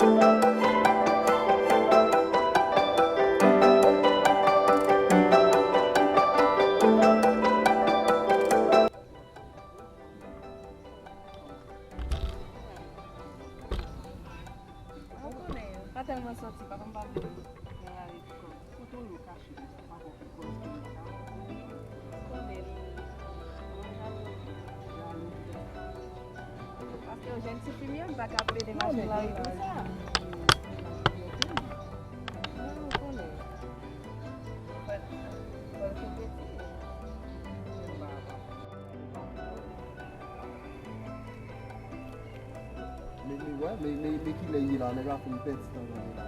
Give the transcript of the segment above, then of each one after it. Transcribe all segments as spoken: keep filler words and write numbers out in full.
Ou konnen, m pa tèlman sòti, papa m pa vle m nan lari tou. Kote w ye w kache konsa, pa fè w fè kòz ke m pa ka wè w. Ou konnen, li, li jalou. Jalou. Paske yon jèn tifi m ye, m pa ka plede mache nan lari konsa. Non, ou konnen. Fò l, fò l kenbe ti. Men, men, wè, men, men, men kilè ye la, nèg la fin pèdi tan nan men la.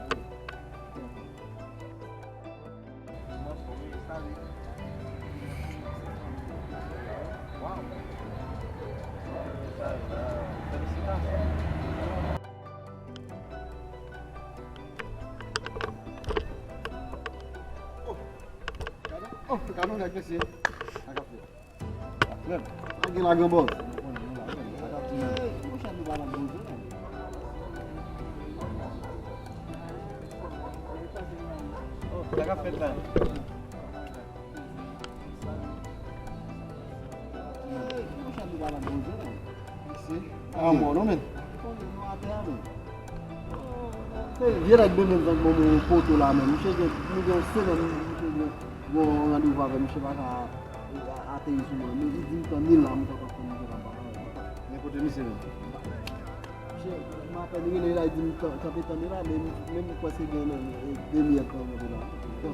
Waw. Felisitasyon. Oh, gade, oh, gade yon nèg, mesye. Sa k ap fèt? Sa gen la, gran bòs. Sa k ap di menm? Monchè, nou pa nan bon jan. Sa k ap fèt la? Monchè, nou pa nan bon jan. Mesye, pa mò non, men. Ou konnen nou atè a, men. Se vye nèg mennen tank bon, bon poto la, men. Misye gen, nou gen yon semèn, misye gen yon randevou avè misye, pa ka ateri sou mwen. Men li di m tann li la, m kontan tann misye la, m pa ka wè. Men kote misye menm? Misye, m apèn rele la, li di m tan-, kanpe tann li la, men, men m kwè se gen, e, demi èdtan kanpe la. Sa,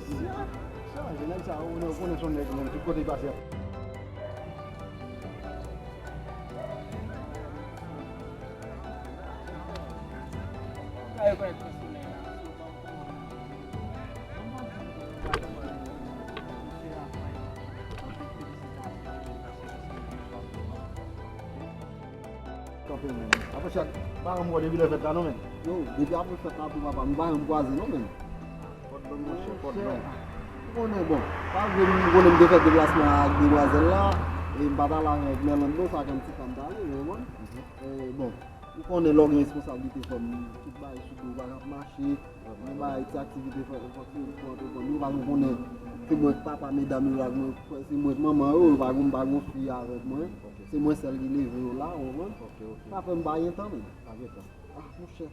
sa, nèg sa, ou konnen, ou konnen se yon nèg menm, tout kote li pase. Kanpe, men. Apre sa, m pa janm wè depi lè fèt la, non, men. Yo, depi apre fèt la, pou papa, nou pa janm kwaze, non, men. Pòt ban m, monchè, pòt ban m. Ou konnen, bon, pa vle m konnen m te fè deplasman ak demwazèl la, e m pa t ale avèk Mèlande, non, sa kè m ti fanm t ale, ou konprann? E, bon, ou konnen lè w gen responsablite, fò m tout bagay sou do w, pa ka ap mache, mwen bay ti aktivite, fò, fò se pou antreprendre. Yo pa konn konnen se mwen k papa medam yo la, mwen, se mwen k manman yo, yo pa konn, pa gon fi avèk mwen. Se mwen sèl ki leve yo la, ou konprann? Sa fè m pa gen tan, men. Pa gen tan. Ah, monchè.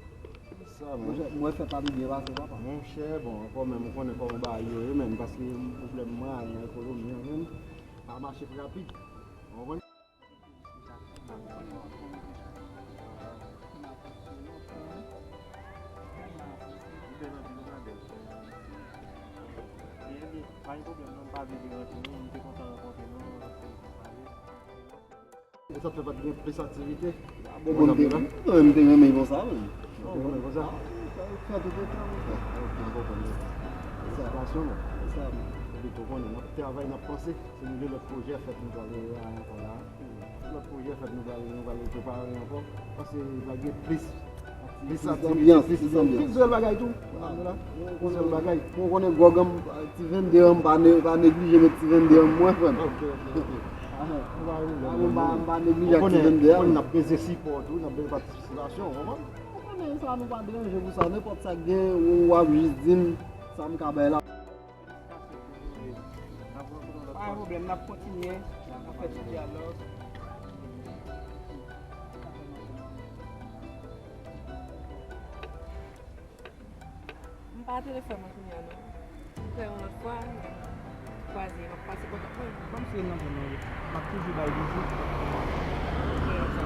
Sa, men. Monchè, mwen fèt la te byen pase, papa. Monchè, bon, ankò menm, ou konnen kòman bagay yo ye, menm, paske pwoblèm mwayen ekonomi an, menm, pa mache rapid. Ou konprann? Pa gen pwoblèm, non, m pa vle deranje nou, m te kontan rankontre nou, nou pale. E sa t fè pa t gen plis aktivite? Bon, bon, m te, mwen, m te renmen konsa, wi. Ou te renmen konsa? Fè tout etan, wi. Ok, m konprann. Sa. Felisitasyon, non. Sa, wi. Epi, ou konnen, n ap travay, n ap panse. Se nou de lòt pwojè fèt nou prale ankò la. Lòt pwojè fèt nou prale, nou prale prepare ankò. Panse va gen plis, plis aktivite, plis, plis bèl bagay tou. Ou konnen, ou konnen gwòg an, ti vennde an, m pa ne-, pa neglije met ti vennde an mwen, frè m. Ok, ok, ok. Ah, nou pa gen pwoblèm, non. M pa, m pa neglije ak ti vennde an. Ou konnen, ou konnen n ap bezwen sipò tou, n ap bezwen patisipasyon, ou konprann? Ou konnen sa, nou pa deranje pou sa. Nenpòt sa k gen, ou, w ap jis di m sa m ka bay la. Pa gen pwoblèm, n ap kontinye, n ap fè ti dyalòg. M pa telefòn mwen kounye a non. M fè yon lòt fwa, kwaze, m ap pase kontak mwen. Ban m sou nan zòn nan wi. M ap toujou bay vizit. Ok, sa.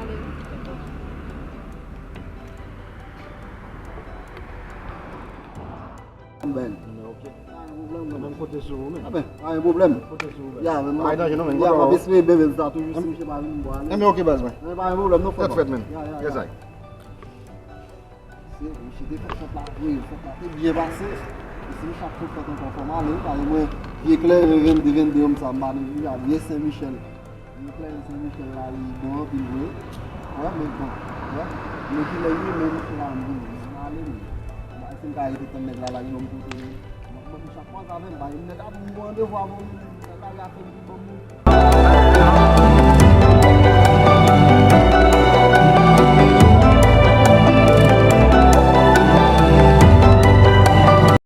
Ale. Bèl. Ok. Pa gen pwoblèm, non. Menm kote sou ou, men. Ah ben, pa gen pwoblèm. Kote sou ou, men. Ya, men, pa gen danje, non, men. Ya, m ap espere bebe sa toujou, si misye pa vin, m pral ale. Enben, ok, baz, mwen. Men pa gen pwoblèm, non, frè. Tèt fèt, men. Ya, ya, ya. Yes, I. Se, misye te fè fèt la vre, fèt la te byen pase. E si misye ap fè fèt ankò, fò m ale, paske mwen, vye kleren vennde, vennde an sa, m pa neglije, vye Sen Michèl. Vye kleren Sen Michèl la, li bon anpil vre. Wè, men bon, wè. Men kilè li ye, men misye la, m vini, m ale, men. M pa si m ka rete tann nèg la, la, li ban m kote, men. M ap mande chak fwa sa, men, ba, nèg la di m gon randevou avè w, men, nèg la, li ap fè m vin ban m.